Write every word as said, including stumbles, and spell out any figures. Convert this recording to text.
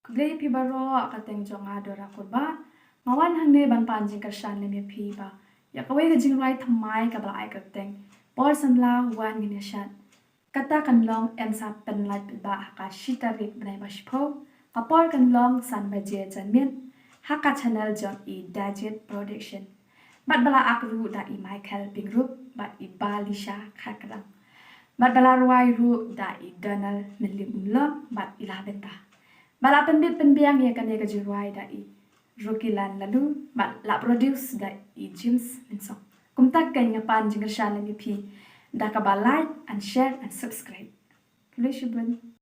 Khublei phi baroh, ka kyrteng jong nga Dora Kurbah. Nga wan hangne ban pan jingkyrshan lem ïa phi ba ïa kawei ka jingrwai thymmai kaba la ai kyrteng Por Samla Wan Ngin Ïashad. Kata kan long, yn sa pynlait paidbah ha ka shi tarik bnai ba shiphew. Ka por kan long san baje janmiet ha ka channel jong i Dajit Production. Bad ba la act ruh da i Michael Pyngrope bad i Balisha Kharkrang. Bad ba la rwai ruh da i Donald Mynlimumlong bad i Lahbynta. Ba la pynbit pynbiang ïa kane ka jingrwai da i Rokilan Laloo bad la produce da i James Mynsong. Kumta kein nga pan jingkyrshan lem ïa phi da kaba like and share and subscribe. Khublei shibun.